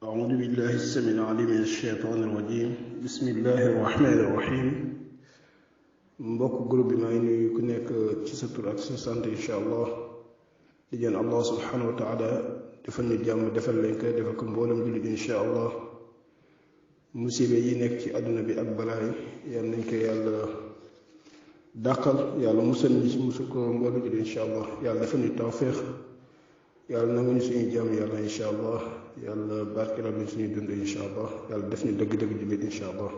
أعوذ بالله السميع العليم من الشيطان الرجيم بسم الله الرحمن الرحيم mbokk groupe bi maa ngi nuyu ku nekk ci sa tur ak sa sant incha allah di ñaan allah subhanahu wa taala defal ñu jàmm defal leen ko defal ko mboolem jullit incha allah musibe yi nekk ci àdduna bi ak balaa yi yal nañ ko yàlla dàqal yàlla musal ñu ci musul ko mboolem jullit incha allah yàlla defal ñu tawféex yàlla nangu ñu suñu jàmm yàlla incha allah yàlla barkeel ñu suñu dund incha allah yàlla def ñu dëgg-dëgg jullit incha allah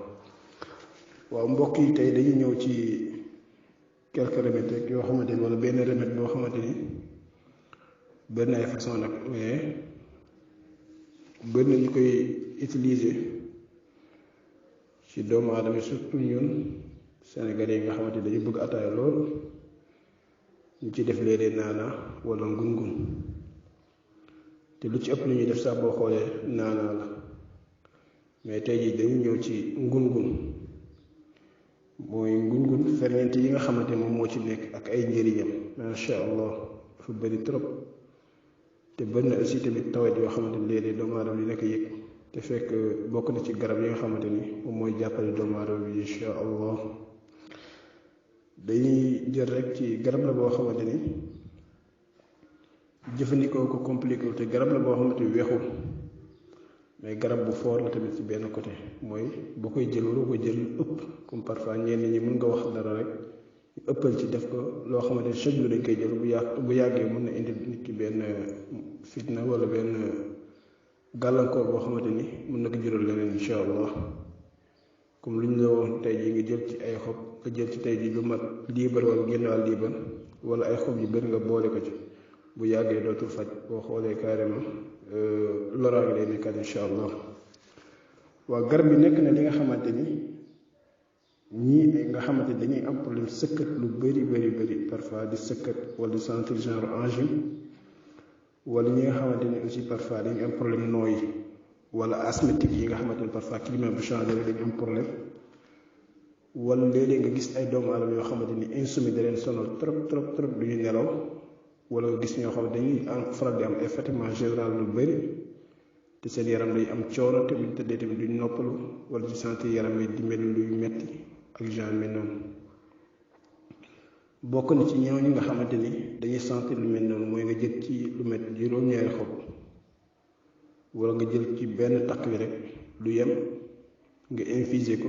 waaw mbokk yi tey dañuy ñëw ci quelques remèdes rek yoo xamante ni wala benn remède boo xamante ni benn ay façon nag mais bëri na ñu koy utiliser ci doomu aadama surtout ñun Sénégalais yi nga xamante ni dañu bëgg ataaya lool ñu ci def léeg-léeg naana wala ngun-ngun te lu ci ëpp lu ñuy def sax boo xoolee naanaa la mais tey jii dañu ñëw ci ngun-ngun mooy ngun-ngun ferñeent yi nga xamante moom moo ci nekk ak ay njëriñam macha allah dafa bëri trop te bëri na aussi tamit tawat yoo xamante ni léeg-léeg doomu aadama yi nekk yëg te fekk bokk na ci garab yi nga xamante ni moom mooy jàppale doomu aadama bi incha allah dañuy jël rek ci garab la boo xamante ni jëfandikoo ko compliqué te garab la boo xamante ni weexul mais garab bu foor la tamit ci benn côté mooy boo koy jël waroo ko jël ëpp comme parfois ñenn ñi mën nga wax dara rek ñu ëppal ci def ko loo xamante ni chaque jour dañ koy jël bu yàggee mën na indi nit ki benn fitna wala benn gàllankoor boo xamante ni mën na ko jural leneen incha allah comme lu ñu la woon tey jii nga jël ci ay xob nga jël ci tey jii lu mat liibar wala génn wàll liibar wala ay xob yu bëri nga boole ko ci bu yàggee dootul faj boo xoolee carrément loraange lay nekkaat incha allah waaw garab bi nekk na li nga xamante ni ñii nga xamante ni dañuy am problème sëkkat lu bëri parfois di sëkkat wala di sentir genre angine wala ñi nga xamante ni aussi parfois dañuy am problème nooyi wala asthmatique yi nga xamante ni parfois climat bu changé rek dañu am problème wala léeg-léeg nga gis ay doomu aadama yoo xamante ni insomnie da leen sonal trop du ñu nelaw wala nga gis ñoo xam ne dañuy faral di am ay fatiguement général lu bëri te seen yaram day am coono te buñ tëddee tamit duñ noppalu wala ci sentir yaram yi di mel luy metti ak genre mel noonu bokk na ci ñooñu nga xamante ni dañuy sentir lu mel noonu mooy nga jël ci lu mel juróom-ñaari xob wala nga jël ci benn takk bi rek du yem nga infuser ko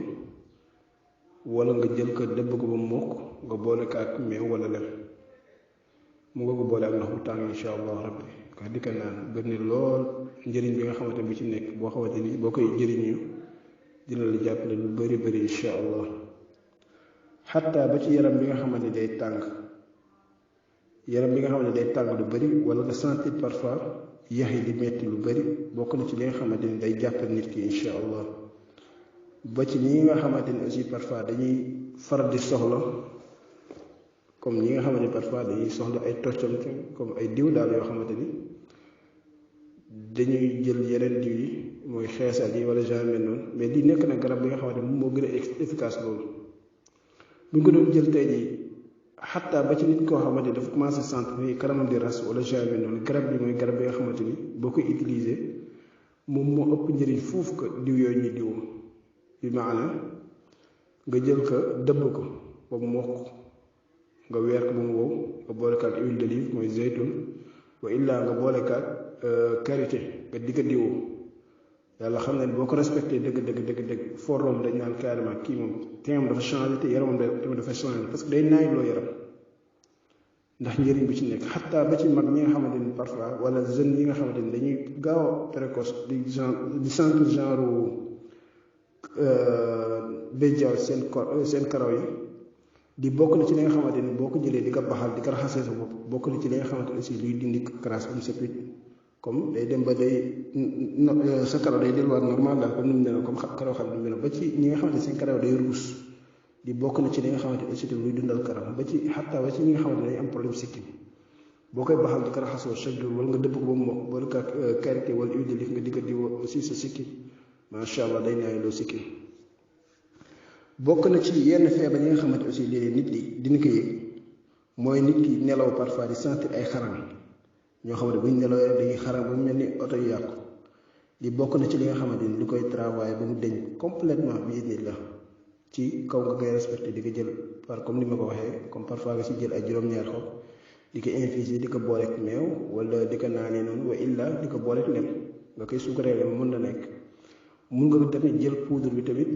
wala nga jël ko dëbb ko ba mokk nga boole ko ak meew wala lem mu nga ko boole ak ndox bu tàng incha allah rabbi wax di ko naan bëri na lool njëriñ bi nga xamante bi ci nekk boo xamante ni boo koy jëriñu dina la jàppale lu bëri incha allah xataa ba ci yaram bi nga xamante day tàng yaram bi nga xamante day tàng lu bëri wala nga sentir parfois yax yi di metti lu bëri bokk na ci li nga xamante ni day jàppale nit ki incha allah ba ci ñi nga xamante ni aussi parfois dañuy faral di soxla comme ñi nga xamante ni parfois dañuy soxla ay toccante comme ay diw daal yoo xamante ni dañuy jël yeneen diw yi mooy xeesal yi wala genre mel noonu mais lii nekk na garab bi nga xamante ni moom moo gën a efficace loolu bu ñu ko doon jël tey jii xataa ba ci nit koo xamante ni dafa commencé sentir ni kanamam di ras wala genre mel noonu garab bi mooy garab bi nga xamante ni boo koy utiliser moom moo ëpp njëriñ foofu ko diw yooyu ñuy diw bi maanaam nga jël ko dëbb ko ba mu mokk nga weer ko ba mu wow nga boole ko ak huile d'olive mooy zeytun wa illaa nga boole ko ak karité nga digga diwoo yàlla xam ne boo ko respecté dëgg foo romb dañ naan carrément kii moom teemam dafa changé te yaramam tamit dafa changé parce que day naay loo yaram ndax njëriñ bi ci nekk xataa ba ci mag ñi nga xamante ni parfois wala jeunes yi nga xamante ni dañuy gaaw a précoce di sentir genre béjjaaw seen karaw yi di bokk na ci li nga xamante ni boo ko jëlee di ko baxal di ko raxasee sa bopp bokk na ci li nga xamante ni aussi luy dindi crasse am sepit comme day dem ba day sa karaw day delluwaat normal daal comme ni mu ne comme karaw xam ni mu ne ba ci ñi nga xamante ni seen karaw day ruus di bokk na ci li nga xamante ni aussi luy dundal karaw ba ci xataa ba ci ñi nga xamante ni dañuy am problème sikkim boo koy baxal di ko raxasoo chaque jour wala nga dëpp ko ba mu mokk wala ka karité wala huile d'olive nga di ko diwoo aussi sa sikkim macha allah day naay loo sikkim bokk na ci yenn feebar yi nga xamante aussi léeg-léeg nit ñi dina ko yëg mooy nit ki nelaw parfois di sentir ay xaram ñoo xam ne bu ñu nelawee dañuy xaram ba mu mel ni oto yu yàqu di bokk na ci li nga xamante ni lu koy travailler ba mu deñ complètement bi idnillah ci kaw nga koy respecté di ko jël par comme ni ma ko waxee comme parfois nga si jël ay juróom-ñaar xob di ko infuser di ko booleeg meew wala di ko naanee noonu wa illa di ko booleeg lem nga koy suukaree lem mën na nekk. mun nga tamit jël poudre bi tamit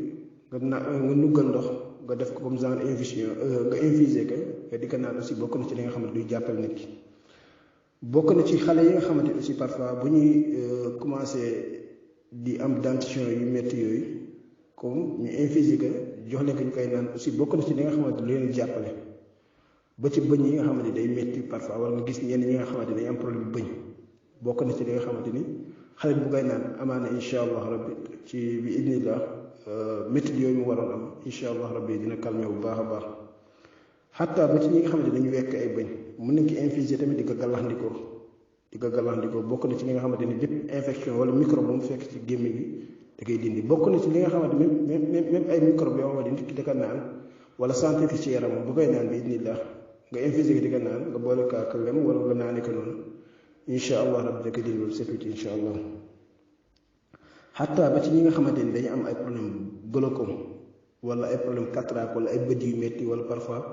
nga nuggal ndox nga def ko comme genre infusion nga infuser ko nga di ko naan aussi bokk na ci li nga xamante duy jàppal nit ki. bokk na ci xale yi nga xamante aussi parfois bu ñuy commencé di am dentition yu métti yooyu comme ñu infuser ko jox leen ko ñu koy naan aussi bokk na ci li nga xamante lu leen jàppale ba ci bëñ yi nga xamante day métti parfois wala nga gis ñenn ñi nga xamante day am problème bëñ bokk na ci li nga xamante ni xale bu koy naan amaana incha allah rabbi ci bi idnillah métti yooyu mu waroon am incha allah rabbi dina calmer bu baax a baax xataa ba ci ñi nga xamante dañu wekk ay bëñ mën nañ ko infuser tamit di ko gàllaxndikoo bokk na ci li nga xamante ni bépp infection wala microbe bu mu fekk ci gémmiñ gi da koy dindi bokk na ci li nga xamante même ay microbe yoo xamante nit ki da ko naan wala santé fi ci yaramam bu koy naan bi idnillah nga infuser ko di ko naan nga boole ko ak lem wala nga naani ko noonu incha allah rabbi da ko dindi loolu setu ci incha allah xataa ba ci ñi nga xamante ni dañu am ay problème glaucome wala ay problème cataracte wala ay bët yu métti wala parfois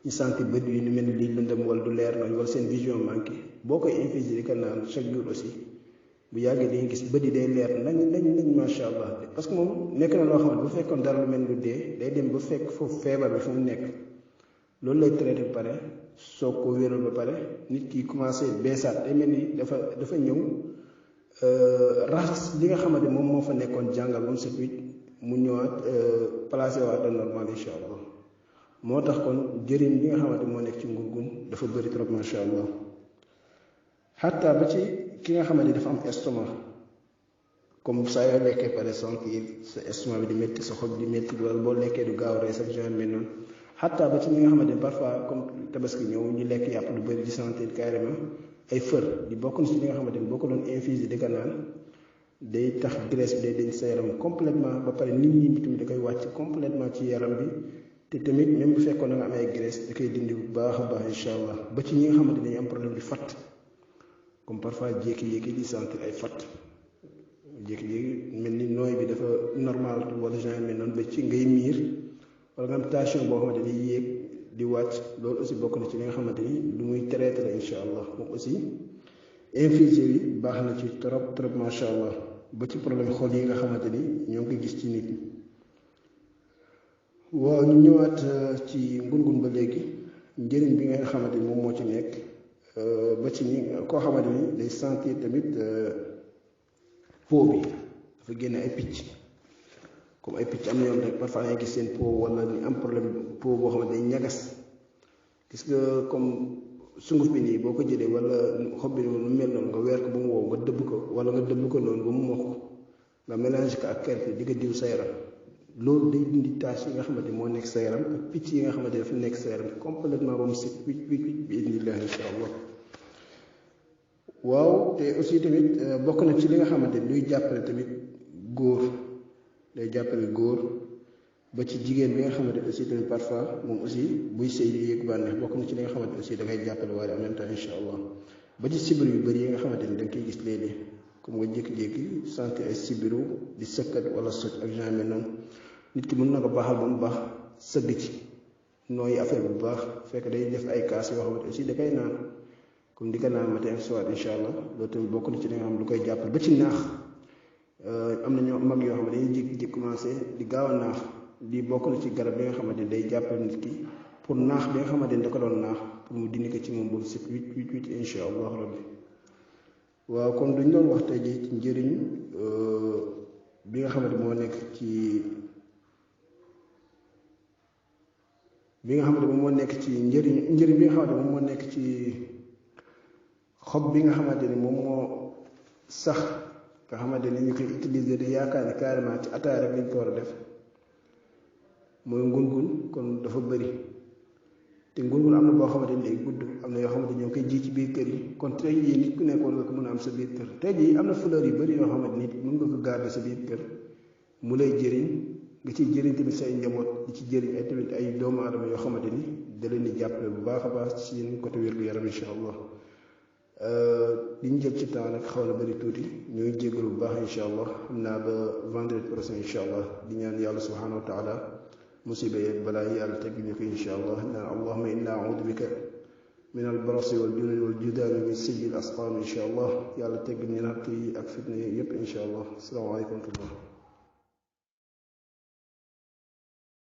ñu santi bët yu ni mel ni lii lëndëm wala du leer nañ wala seen vision manqué boo koy infuser di ko naan chaque jour aussi bu yàggee dañuy gis bët yi day leer nañ macha allah parce que moom nekk na loo xamante bu fekkoon dara lu mel ni lu dee day dem ba fekk foofu feebar bi fu mu nekk loolu lay traité ba pare soog ko wéral ba pare nit ki commencé beesaat day mel ni dafa ñëw raxas li nga xamante moom moo fa nekkoon jàngal ba mu set wicc mu ñëwaat placé waat da normal incha allah moo tax kon jëriñ li nga xamante moo nekk ci ngurgun dafa bëri trop macha allah xataa ba ci ki nga xamante dafa am estomac comme saa yoo lekkee par exemple sa estomac bi di métti sa xob di métti wala boo lekkee du gaaw rey sa genre mel noonu xataa ba ci ñi nga xamante ne parfois comme tabaski ñëw ñu lekk yàpp lu bëri di sentir carrément ay fër di bokk na ci li nga xamante ni boo ko doon infuser di ko naan day tax graisse bi day dañ sa yaram complètement ba pare nit ñi tamit da koy wàcc complètement ci yaram bi te tamit même bu fekkoon na nga am ay graisse da koy dindi bu baax a baax incha allah ba ci ñi nga xamante dañuy am problème di fatt comme parfois jékki-jékki di sentir ay fatt jékki-jékki mel ni nooy bi dafa normal wala genre mel noonu ba ci ngay miir wala nga am tension boo xamante ni yéeg di wàcc loolu aussi bokk na ci li nga xamante ni lu muy traité la incha allah moom aussi infusion yi baax na ci trop trop macha allah ba ci problème xol yi nga xamante ni ñoo ngi gis ci nit ñi. waaw ñu ñëwaat ci ngun-ngun ba léegi njëriñ bi nga xamante ni moom moo ci nekk ba ci ñi koo xamante ni day sentir tamit peau bi dafa génne ay picc. comme ay picc am na yoon rek parfois ngay gis seen peau wala ni am problème peau boo xamante day ñagas gis nga comme sunguf bi nii boo ko jëlee wala xob bi noonu mel noonu nga weer ko ba mu wow nga dëbb ko wala nga dëbb ko noonu ba mu mokk nga mélange ko ak kerte di ko diw sa yaram loolu day dindi tache yi nga xamante moo nekk sa yaram ak picc yi nga xamante dafa nekk sa yaram complètement ba mu set wicc bi indillah insha allah. waaw te aussi tamit bokk na ci li nga xamante luy jàppale tamit góor day jàppale góor ba ci jigéen bi nga xamante aussi tamit parfois moom aussi buy sëy di yëg bànneex bokk na ci li nga xamante aussi da ngay jàppale waaye en même temps incha allah ba ci sibiru yu bëri yi nga xamante ni da nga koy gis léeg-léeg comme nga jékki-jékki santé ay sibiru di sëkkat wala soj ak genre mel noonu nit ki mën na ko baaxal ba mu baax sëgg ci nooyi affaire bu baax fekk day def ay kaas yoo xamante aussi da koy naan comme di ko naan matin ak soir incha allah loolu tamit bokk na ci li nga xam lu koy jàppale ba ci naax am na ñoo mag yoo xam ne dañuy jékki-jékki commencé di gaaw a naax di bokk na ci garab bi nga xamante ni day jàppale nit ki pour naax bi nga xamante ni da ko doon naax pour mu dindi ko ci moom boobu set wicc incha allah rabbi. waaw comme duñ doon wax tey jii ci njëriñ bi nga xamante moo nekk ci bi nga xamante moom moo nekk ci njëriñ bi nga xamante moom moo nekk ci xob bi nga xamante ni moom moo sax nga xamante ni ñu koy utiliser di yaakaar ne carrément ci ataaya rek lañ ko war a def mooy ngun-ngun kon dafa bëri te ngun-ngun am na boo xamante ni day gudd am na yoo xamante ñoo koy ji ci biir kër yi kon tey jii nit ku nekk war nga ko mën a am sa biir kër tey jii am na fleur yu bëri yoo xamante nit mën nga ko garder sa biir kër mu lay jëriñ nga ciy jëriñ tamit say njaboot di ci jëriñ ay tamit ay doomu aadama yoo xamante ni da leen di jàppale bu baax a baax ci seen côté wér-gu-yaram incha allah liñ jël ci temps nag xaw na bëri tuuti ñooy jégalu bu baax incha allah xam naa ba vendredi prochain incha allah di ñaan yàlla subhanahu wa taala musiba yeeg balaa yàlla tegg ñu ko incha allah naan allahuma inna audu bika min albarasi wal jununi wal judaami min sayyi al asqaam incha allah yàlla tegg ñu natt yi ak fitna yi yépp incha allah asalaamaaleykum wa rahmatullah